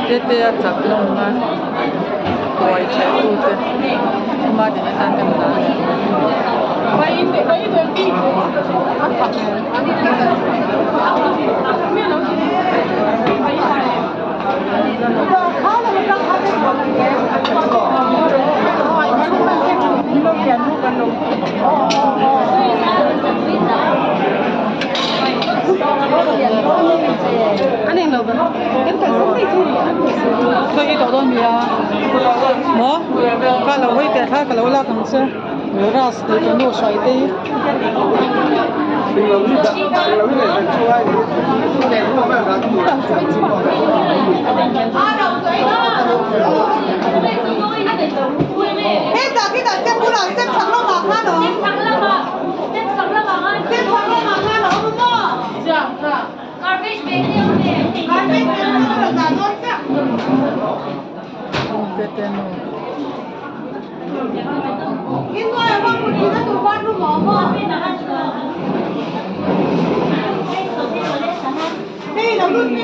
Tetea chak lawmna ruai ṭheh tute khuma din atan te rawn dah a ni. Sawi tawh dawn nia maw ka lo hawi teh thla ka lo lak ang che ras tih ka nu hruai te hi.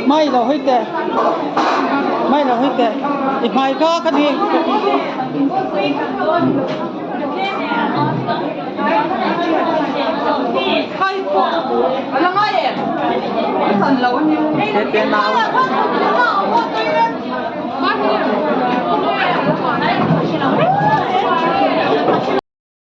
Mai lo hawi teh mai lo hawi teh i hmai kha ka ni.